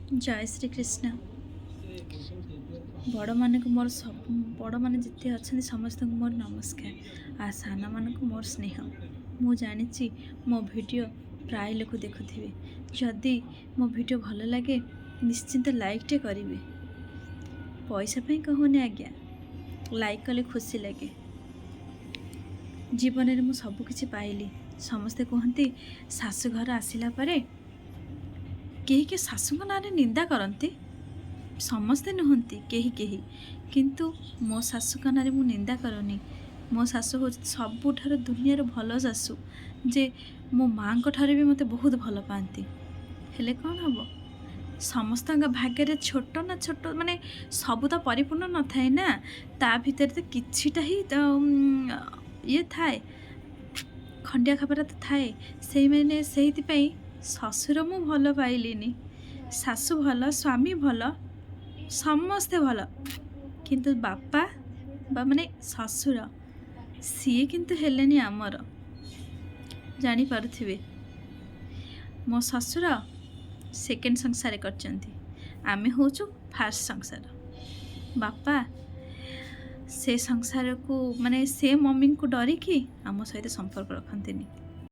ଜୟ ଶ୍ରୀକୃଷ୍ଣ। ବଡ଼ମାନଙ୍କୁ ମୋର ସବୁ, ବଡ଼ମାନେ ଯେତେ ଅଛନ୍ତି ସମସ୍ତଙ୍କୁ ମୋର ନମସ୍କାର ଆଉ ସାନମାନଙ୍କୁ ମୋର ସ୍ନେହ। ମୁଁ ଜାଣିଛି ମୋ ଭିଡ଼ିଓ ପ୍ରାୟ ଲୋକ ଦେଖୁଥିବେ। ଯଦି ମୋ ଭିଡ଼ିଓ ଭଲ ଲାଗେ, ନିଶ୍ଚିନ୍ତ ଲାଇକ୍ଟେ କରିବେ। ପଇସା ପାଇଁ କହୁନି ଆଜ୍ଞା, ଲାଇକ୍ କଲେ ଖୁସି ଲାଗେ। ଜୀବନରେ ମୁଁ ସବୁକିଛି ପାଇଲି। ସମସ୍ତେ କୁହନ୍ତି, ଶାଶୁଘର ଆସିଲା ପରେ କେହି କେହି ଶାଶୁଙ୍କ ନାଁରେ ନିନ୍ଦା କରନ୍ତି। ସମସ୍ତେ ନୁହନ୍ତି, କେହି କେହି। କିନ୍ତୁ ମୋ ଶାଶୁଙ୍କ ନାଁରେ ମୁଁ ନିନ୍ଦା କରୁନି। ମୋ ଶାଶୁ ହେଉଛି ସବୁଠାରୁ ଦୁନିଆର ଭଲ ଶାଶୁ, ଯେ ମୋ ମାଆଙ୍କ ଠାରୁ ବି ମୋତେ ବହୁତ ଭଲ ପାଆନ୍ତି। ହେଲେ କ'ଣ ହେବ, ସମସ୍ତଙ୍କ ଭାଗ୍ୟରେ ଛୋଟ ନା ଛୋଟ, ମାନେ ସବୁ ତ ପରିପୂର୍ଣ୍ଣ ନଥାଏ ନା। ତା ଭିତରେ ତ କିଛିଟା ହିଁ ତ ଇଏ ଥାଏ, ଖଣ୍ଡିଆ ଖାବରା ତ ଥାଏ। ସେଇମାନେ ସେଇଥିପାଇଁ ଶ୍ୱଶୁର ମୁଁ ଭଲ ପାଇଲିନି। ଶାଶୁ ଭଲ, ସ୍ୱାମୀ ଭଲ, ସମସ୍ତେ ଭଲ, କିନ୍ତୁ ବାପା ବା ମାନେ ଶ୍ୱଶୁର ସିଏ କିନ୍ତୁ ହେଲେନି ଆମର। ଜାଣିପାରୁଥିବେ, ମୋ ଶ୍ୱଶୁର ସେକେଣ୍ଡ ସଂସାର କରିଛନ୍ତି, ଆମେ ହେଉଛୁ ଫାର୍ଷ୍ଟ ସଂସାର। ବାପା ସେ ସଂସାରକୁ, ମାନେ ସେ ମମିଙ୍କୁ ଡରିକି ଆମ ସହିତ ସମ୍ପର୍କ ରଖନ୍ତିନି।